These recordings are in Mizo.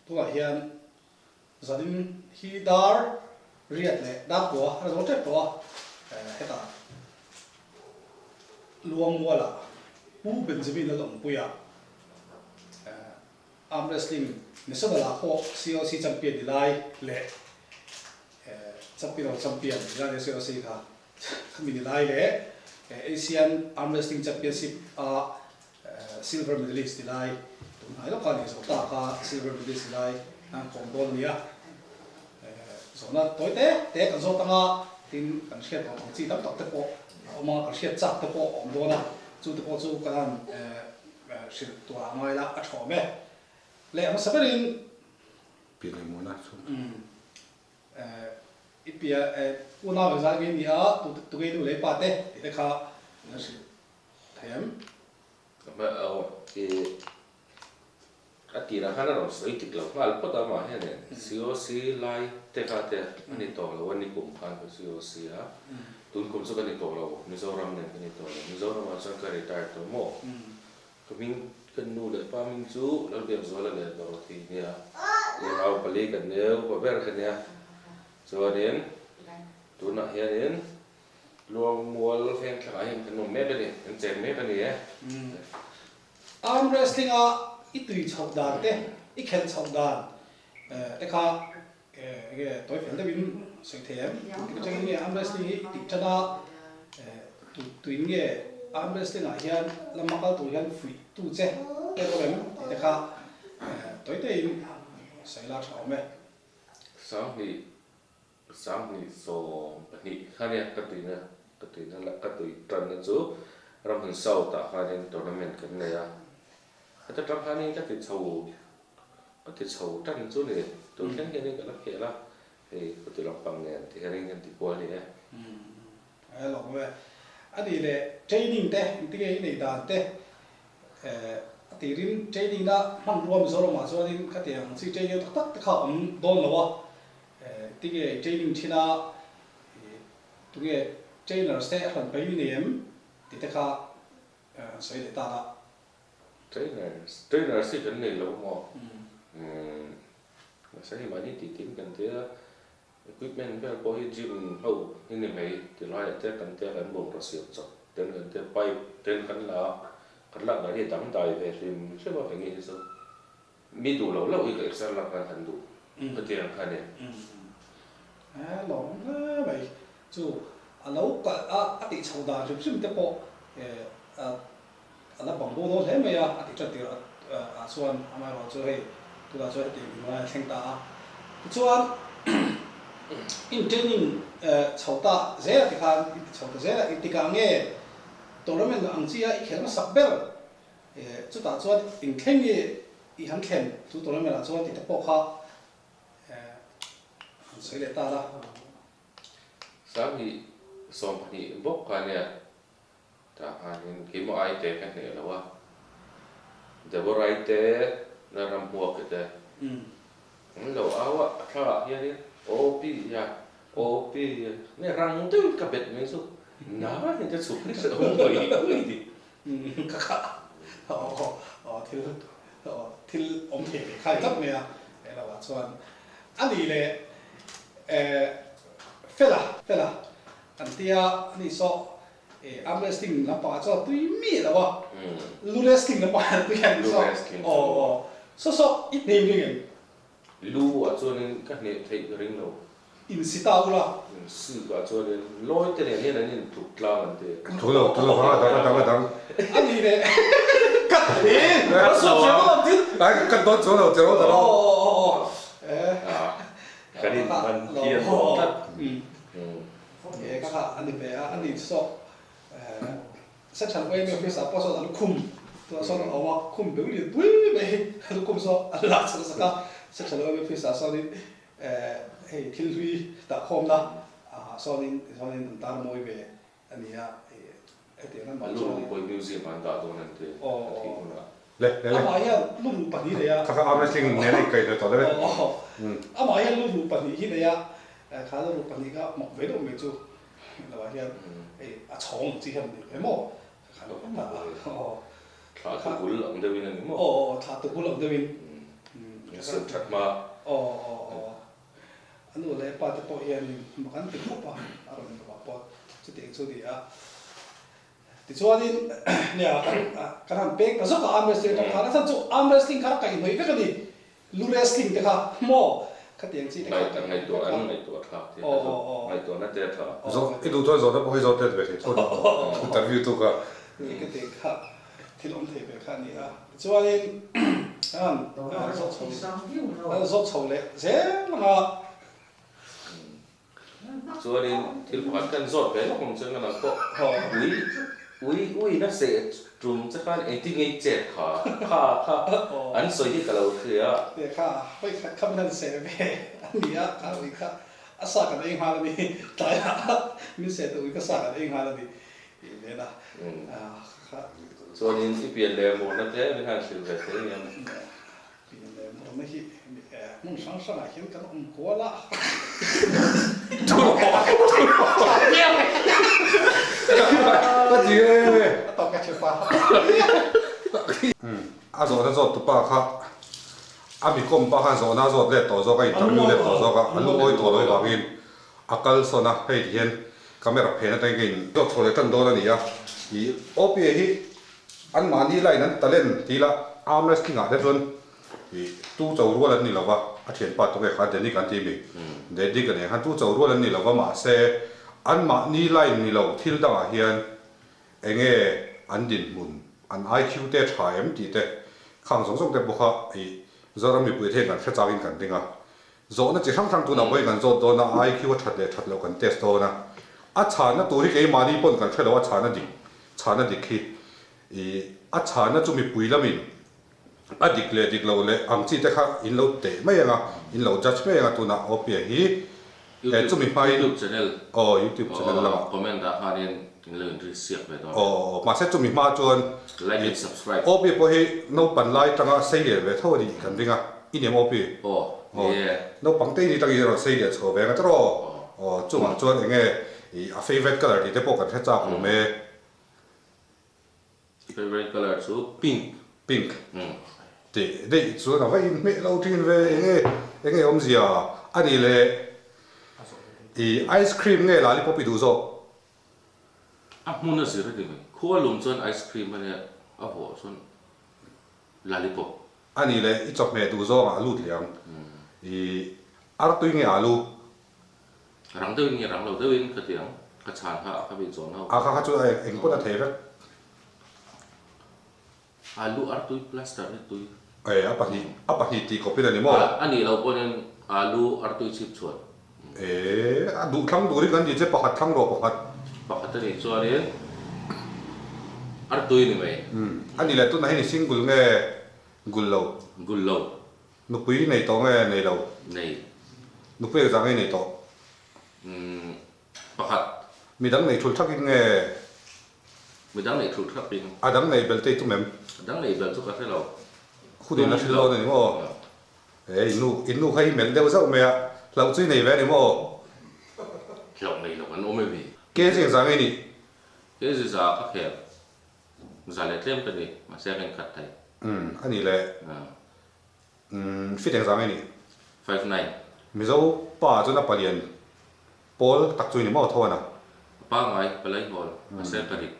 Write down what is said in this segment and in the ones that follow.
Tunah hian zanin hi dar riat leh dar kua a zo tep tawh a, hetah Luangmualah Pu Benjamin Lalawmpuia Arm Wrestling National ah pawh COC champion ni lai leh champion lo champion ni lai leh COC kha khami ni lai leh Asian Arm Wrestling Championship a silver medalist ni lai tunhnai lawkah ni zawh ta kha silver medalist ni lai an kawm dawn a ni a. Zawhna tawi te te kan zawt anga tin kan hriat tawh ang chi tam tak te pawh a awm a, kan hriat chak te pawh a awm dawn a, chu te pawh chu kan han hrilh tur ah ngai la a tha awm e. Leh hmasa berin Pian leh muana chu. I pia unau engzat nge ni a, tu ngei nu leh pa te tih te kha an hrilh thei em? A tirah khan a rawn sawi dik lo nghal phawt a, amah hianin COC lai te kha te a ni tawh lo a, ni kum khan ka COC a, tun kum chu ka ni tawh lo, Mizoram nen ka ni tawh lo, Mizoramah chuan ka retire tawh maw? Ka hming, ka nu leh pa hming chu Lalbiakzuala leh Dorothy nia, unau pali kan nia, upa ber ka nia, chuanin tunah hianin Luangmual vengthlangah hian kan awm mek a ni, kan cheng mek a ni e. Arm wrestling a i tui chhoh dan te, i khelh chhoh dan te kha enge tawi fel deuhin sawi thei em? Engtik atangin nge arm wrestling hi i tih tan a, tuin nge arm wrestling ah hian lama kal tur hian fuih tu che te dawn em tih te kha tawi teiin sawi la tha awm e. Sanghnih 2012 kha nia ka tuina ka tuina la ka tui tanna chu Ramhun South ah khanin tournament kan nei a, heta tang khanin ka ti chho ka ti chho tan chu ni tun thleng hianin ka la khel a, hei ka ti lampang nen ti hianin kan ti kual ni e. A lawm e. A nih leh training te engtinge i neih dan te a tirin training na hmanrua Mizoramah chuanin khatiang chi training tak tak te kha a awm dawn lo a, Tinge i training thin a, tunge trainers te a hran pai ni em tih te kha an sawi leh ta a. Trainers, trainers hi kan nei lo maw? Mahse hei mahni tih tin kan tia equipment vel pawh hi gym ho hi ni mai ti laiah te kan tia kan bungraw siam chawp ten kan tia pipe ten kan la a, kan lak dan hi a dangdai ve hlim hlim a enge hi chu. Mi duh loh loh hi ka exer lak nan kan duh ka ti ang kha nia. He lawm hle mai chu a lo kalh a a tih chho dan hrim hrim te pawh a la bang bo dawn hle mai a a tih tan tir ah chuan amaherawh chu hei tunah chuan hetiang ding lai a thleng ta a tichuan in training chho ta zel a tikhan in ti chho ta zel a engtikah nge tournament ang chi a i khelh hmasak ber Chutah chuan engthleng nge i han thlen chu tournament ah chuan tih te pawh kha han sawi leh ta la. 2012 bawk kha nia tah khanin keimah ai te ka hneh lo a, Deborah-i te na Ramhmuaki te an lo au a, a thla ah hianin Aw pi ia, aw pi ia, nge rang deuhin ka bet mai chu na hian ka chhuk hi hrehawm mai mai. Ka kha thil thil awm thei ve khai tlat mai a, he lo ah chuan a nih leh Fela Fela an tia a nih saw arm wrestling lampangah chuan a tui miah lo a, lu wrestling lampangah a tui a nih saw aw aw saw saw i hnem ring em? Lu ah chuanin ka hneh theih ka ring lo. In si ta ula. In sik ah chuanin lawi te nen hian an in tluk tlang an ti. Thu lo, thu lo, a dang, a dang, a dang. A ni leh ka he ka sawi thiam lo ang tin. Ai ka dawn chuang lo, chero ta lo. Aw aw aw aw eh. Kan in man thiam tlat. He ka kha a ni ve a, a ni saw eh. Section YMA office ah pawh sawn a lukhum tunah sawn a awm a, khum beu lian pui mai hi a lukhum saw a la chhuak sak a, Section YMA office ah sawnin hei thil hlui dahkhawmna ah sawnin tichuanin an tar mawi ve a ni a, hetiang lamah chuan. A lu pawh museum ah an dah dawn an ti a thih hunah. Le le le. Amah hian lu ruh pahnih nei a. Kha kha arm wrestling nen a inkaih ve tawh le le. Amah hian lu ruh pahnih hi nei a, kha lu ruh pahnih kha mak ve deuh mai chu. Lo ah hian hei a chhawng ang chi hian ni ve maw? Kha lo ta a. Thla tu bul ang deuhin a ni maw? Aw aw thla tu bul ang deuhin. Siam that hma. Aw aw aw. A nu leh a pa te pawh hianin mak an ti khawp a, a rawn luah pawh chutiang chu a ni a. Tichuanin nia kan kan han peng ta zawk a arm wrestling atang khan a chhan chu arm wrestling kha a kaihhnawih vek a ni. Lu wrestling te kha maw khatiang chi te kha a kaihhnawih vek a. Ngaihtuah tha tih kha chu ngaihtuahna te a tha. I duh chuan zawhna pawh hi zawt let ve thei tho interview tu kha. Khatiang kha thil awm thei ve kha a ni a. Tichuanin an zawt chho an zawt chho leh zel ang a. Chuanin thil pakhat khan zawt ve lawk ang che ngan ang pawh ui ui ui na seh tum che khan engtin nge i chet kha kha kha an sawi hi ka lo hria. Tia kha hawi khat kha min han seh ve a ni a, kha ui kha a sa kan ei nghal a ni tlaiah min seh ta ui kha sa kan ei nghal a ni tih vel a kha. Chuanin i pian leh murna te min han hrilh ve thei nia. Pian leh murna hi hmun hrang hrangah hian kan awm kual a. A tawk e thipa. A zawhna zawt tupa kha a mi kawm pa khan zawhna a zawt let tawh zawk a, interview let tawh zawk a, a lungawi tawh lo avangin a kal sawn a, hei ti hian camera phen atangin ka in zawt chho leh tan dawn a ni a, ih OPA hi Anmahni line an talent ti ila arm wrestling ah te chuan ih tu cho rual an ni lova a thianpa tu nge kha Denick an ti mi Denick a nen khan tu cho rual an ni lova mahse anmahni line ni lo thil dangah hian enge an dinhmun an IQ te tha em tih te khang zawng zawng te pawh kha ih Zoram mipui te hian kan hre changin kan ring a Zawhna chi hrang hrang tunah pawhin kan zawt dawn a, IQ a that leh that loh kan test dawn a. A chhanna tur hi keimahni pawn kan hre lo, a chhanna dik, chhanna dik hi ih a chhanna chu mipui lamin a dik leh dik loh leh ang chi te kha in lo teh mai ang a, in lo judge mai ang a tunah Opia hi eh chumi hmain YouTube channel aw YouTube channel lamah comment ah khanin in lo inri siak ve dawn. Aw aw mahse chumi hma chuan Like and subscribe. Opia pawh hi naupan lai tanga sei lian ve tho a nih kan ring a, i nem Opi? Aw ni e. Naupang te ni tangin a rawn sei lian chho ve ang a tawh aw chungah chuan eng nge ih a favourite colour tih te pawh kan hre chak awm e. Favourite colour chu pink. Pink tih daih chuan a va inhmeh lo thin ve eng nge eng nge awmzia a nih le ih ice cream nge lollipop i duh zawk? A hmun a zir a ni mai. Khua lum chuan ice cream a nia a vawh chuan lollipop. A nih leh i chawhmeh duh zawngah a lut leh ang. I artui nge alu? Rang deuhin nge rang lo deuhin ka ti ang. Ka chhan kha ka vei zawn ho. A kha kha chu eng pawn a thei vek. Alu artui plaster hi tui. E a pahnih a pahnih tih kawpin a ni maw? A nih loh pawhin alu artui chhip chhuan. E a duh thlang turin kan ti che pakhat thlang rawh pakhat. Pakhat a nih chuanin artui ni mai. A nih leh tunah hian i single nge gul lo? Gul lo. Nupui nei tawh nge nei lo? Nei. Nupui engzah nge nei tawh? Pakhat. Midang nei thul thakin nge? Midang nei thul thakin. A dang nei bel te i tum em? A dang nei bel chu ka hre lo. Hun in a hrilh dawn a ni maw? He in nu, in nu kha hi melh deuh zauh mai a, hlauh chu i nei ve a ni maw? Hlauh nei lo an awm em hi? Kg engzah nge i nih? Kg za ka khel. Za leh tlem ka ni, mahse a kan khat thei. Umm, a nih le. Umm, fit engzah nge i nih? 59. Mizo pa chuan a palian pawl tak chu i ni maw tho a na? A pangngai, palai hawl, mahse ka rit.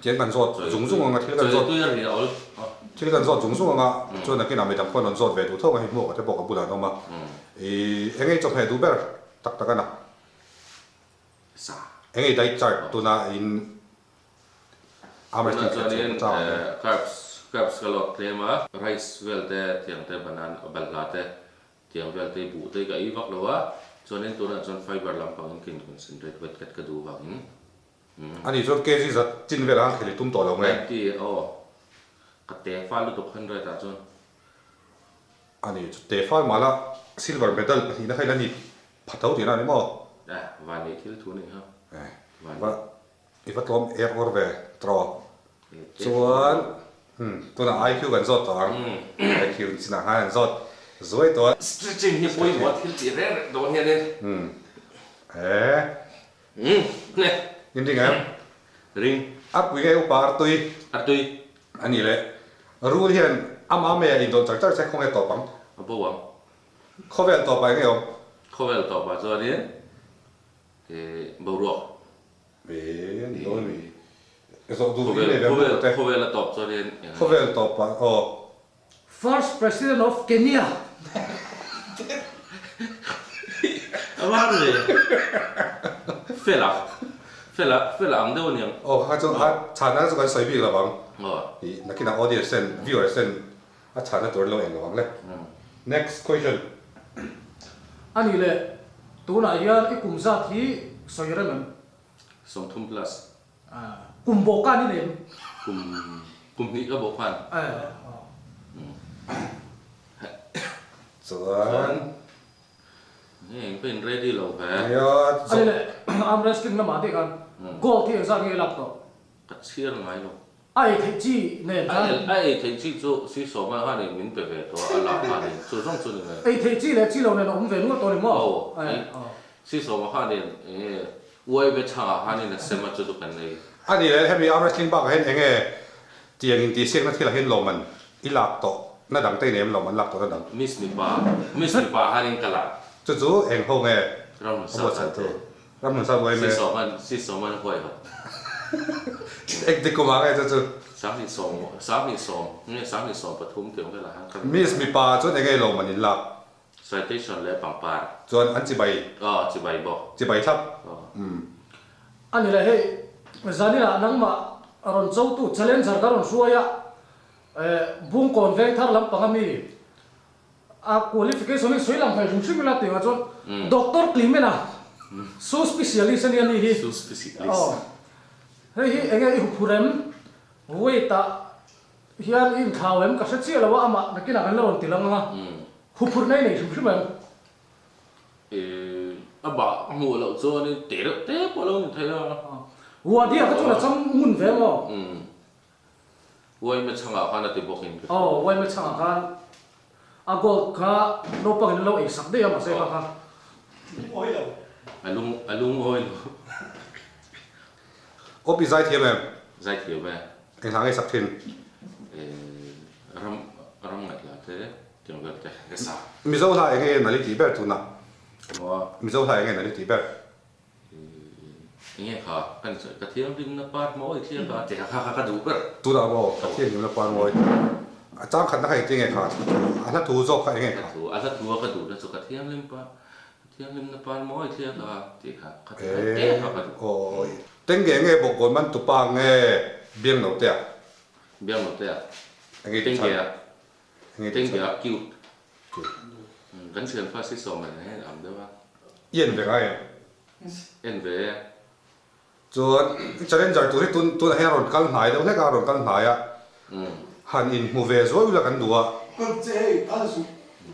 Tiang kan zawt zung zung anga thil kan zawt thil kan zawt zung zung anga chuan nakinah midang pawh an rawn zawt ve duh tho ang a hei hmuak te pawh ka bulah an awm a ih eng nge chawhmeh duh ber tak tak a na eng nge diet chart tuna in Tunah chuanin carbs carbs ka lawk tlem a rice vel te tiang te banana balhla te tiang vel te buh te ka ei vak lo a chuanin tunah chuan fiber lampangin ka in concentrate wet kat ka duh vangin. A nih chuan kg zat chin velah khan khel i tum tawh lo nge? 90 aw. Ka te fal lutuk 100 ah chuan. A nih chu te fal mah la silver medal pahnihna kha ila ni pha tho tihna a ni maw? Eh, van nei thil thu ni ha. Eh, va i va tlawm er awr ve tawh. Chuan tunah IQ kan zawt tawh ang. IQ chinah khan an zawt zuai tawh a. Stretching hi pawimawh thil tih reng reng dawn hianin. Eh. In ring em? Ring. A pui nge upa artui? Artui. A nih leh, rul hian ama mei ah indawlh char char se khawnge tawp ang? A bo ang. Khawvel tawpah eng nge awm? Khawvel tawpah chuanin ih boruak. E a ni dawn a mi. Zawh duh hi nei ve ang bawk te. Khawvel a tawp chuanin eng nge? Khawvel tawpah aw. First President of Kenya. A var ve. Fela. Fela fela ang deuh a niang. Aw kha chu a chhanna chu kan sawi bik lo ang. Aw. Ih nakinah audience ten viewers ten a chhanna tur an lo eng lo ang le. Next question. A nih leh tunah hian i kum zat hi sawi rem em? 30 plus. Kum bawh khan i nei em? Kum kum hnih ka bawh khan. Chuan. Nge eng pawhin ready lo ve. Nia. A ni leh arm wrestling lamah te khan gold hi engzat nge i lak tawh? Ka chhiar ngai lo. A ei theih chi nen khan. A ei theih chi chu Sisawma khanin min pe ve tawh a, a lak khanin chu zawng chu ni mai. Ei theih chi leh chi lo nen a awm ve nual tawh a ni maw? Aw, Sisawma khanin enge uai ve chhangah khanin a sem a chu chu kan ei. A ni le, hemi arm wrestling bakah hian enge tiang intihsiakna thilah hian lawm an i lak tawh na dang te i nei em lawm an lak tawh na dang? Miss mipa, Miss mipa khanin ka lak. Chu chu eng ho nge Ramhun a sa buatsaih khan tu? te. Ramhun sa buai me. Sisawman huai hawt. Engtik kum ah nge chu chu? 2010, 2010, nge 2013 tih ang velah khan ka. Miss mipa chuan enge lawm an in lak? Citation leh pangpar. Chuan an chibai. Aw, chibai bawk. Chibai thlap. Aw. Umm. A ni le hei, zaninah nangmah rawn chotu challenger ka rawn hruai a, Bungkawn veng thar lampang ami A qualification hi sawi lang ve hrim hrim ila tih ah chuan Doctor Clement-a su specialist a nia ni hi. Su specialist. Aw. Hei hi enge i huphur em? Weight ah hian i inthlau em? Ka hre chiah lo a, amah nakinah kan la rawn ti lang ang a. Huphur na i nei hrim hrim em? Ih, a bah a hmuh loh chuanin te reuh te pawh a lo ni thei a. Wadi-a kha chuan a chang ngun ve maw? Uaime chhangah khan a ti bawk in ka hria. Aw, uaime chhangah khan a gold kha naupangin an lo ei sak daih a mahse kha kha. Lungawi lo. A lung a lungawi lo. Awp i zai thiam em? Zai thiam e. Eng hla ngei sak thin? Eh, ram ram ngaihla te tiang vel te ka sa. Mizo hla eng nge nal i tih ber tunah? Maw? Mizo hla eng nge nal i tih ber? Enge kha kan sawi ka thianghlimna par mawi thliak a tih kha kha ka duh ber. Tunah maw ka thianghlimna par mawi a chang khatna kha engtin nge kha a hla thu zawk kha enge kha. A hla thu a ka duhna chu ka thianghlim par ka thianghlimna par mawi thliak a tih kha kha ti kha te kha ka duh. Aw tenge nge bawk kawn man tupa nge Biangnotea? Biangnotea. Enge tih chhan? Tenge a. Enge tih chhan? Tenge a cute. Kan thianpa si sawm mai hian ang deuh a. I en ve ngai em? En ve. Chuan challenger tur hi tun tunah hian a rawn kal hnai deuh hlek a, a rawn kal hnai a. Han inhmu ve zuai ula kan duh a. Kawt che hei phal suh.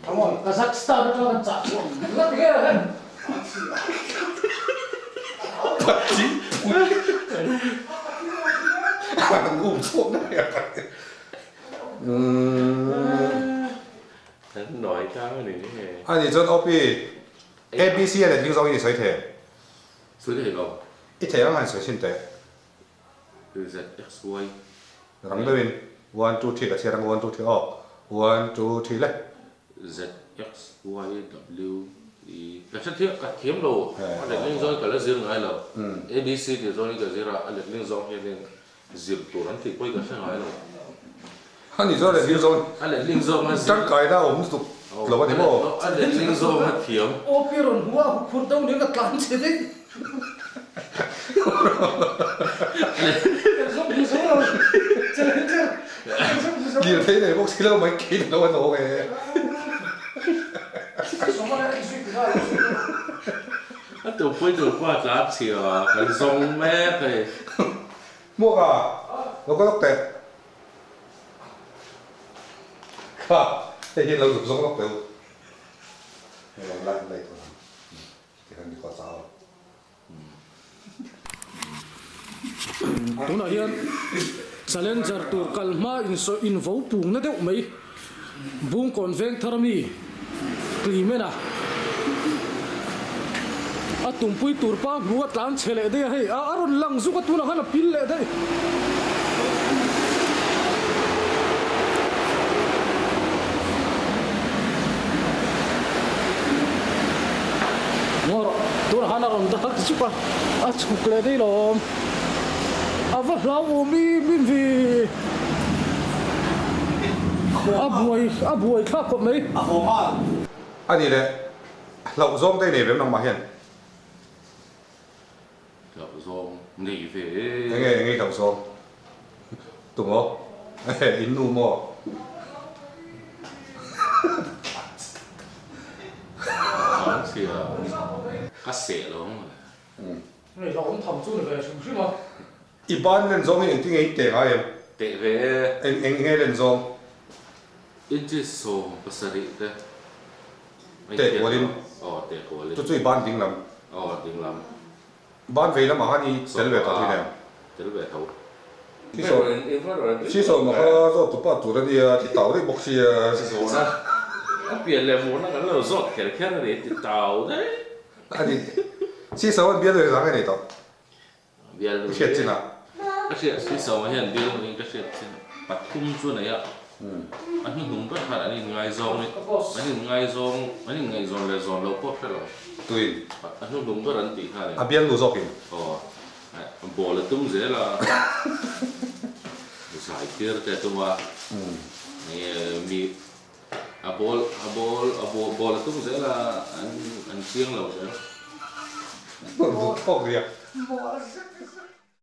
Come on, Kazakhstan atanga kan chah chhuah ang lat nge hei. An um chhuak na hei a. Kan nawi tlang a ni nge. A nih chuan OP, ABC a letling zawngin i sawi thei em? Sawi thei lo. I thei ang han sawi chhin teh. Z, X, Y. Rang deuhin one, two, three ka chhiar ang one, two, three aw. One, two, three le. Z, X, Y, W, E. Ka hre thiam, ka thiam lo. A letling zawngin ka la zir ngai lo. ABC tih zawngin ka zir a, a letling zawng hianin Zir tur an tih pawh hi ka hre ngai lo. A nih chuan letling zawng A letling zawng a zir. Tangkaina a awm lutuk lo a ni maw? A letling zawng a thiam. Aw pi rawn hmu a huphur deuh nia ka tlan che daih. Kan zawng hmu zo lo. Challenger kan zawng hmu zo lo. Kir thei nei bawk si lo mai kei lo a nawng e. A tupui nupa tlan chhia kan zawng mek hei. Hmuak a, lo ka lawk teh. Kha, hei hi lo zuk zawng lawk teh u. Hei lo lai lai tawh ang. Tikhan ni khaw chau. Tunah hian Challenger tur kal hma insawi invo pung na deuh mai. Bungkawn veng thar ami Clement a a tumpui tur pa hmu a tlan chhe leh daih a hei a rawn lang zuk a tunah khan a pil leh daih. Tunah khan a rawn dak zuk a, a chhuk leh daih lawm. A va hlauhawm im im ve. A buai a buai thlak khawp mai. A haw nghal. A ni leh, hlauh zawng te i nei ve nangmah hian. Hlauh zawng nei ve e. Enge enge hlauh zawng? Tu maw? In nu maw? Ang sia ka seh lo ang mawle. Hei hlauhawm tham chu ni ve hrim hrim a. I ban len zawng hi engtin nge i teh ngai em? Teh ve e. Eng eng nge len zawng? Inches 17 te. Teh kualin. Aw teh kualin. Chu chu i ban ding lam. Aw ding lam. Ban vei lamah khan i tel ve tawh thin em? Tel ve tho. Sisawm kha zawt tu pa tur a nia, ti tau daih bawk sia. Zawhna a pian leh murna kan lo zawt kher kher a ni, ti tau daih. A ni. Sisawm an bial ve zang nge nei tawh? Bialnu I hriat chin ah. Ka hriat si Sawma hian bialnu in ka hriat chin pathum chu a nei a, a hnuhnung ber khan an inngaizawng an inngaizawng an inngaihzawn leh zawn loh pawh hre lo. Tuin? A hnuhnung ber an tih khan in. A bialnu zawk in? Aw, ball a tum zel a, zai tir te a tum a, mi a ball a ball a ball a tum zel a, an an chiang lo zel. Duh tawk ria.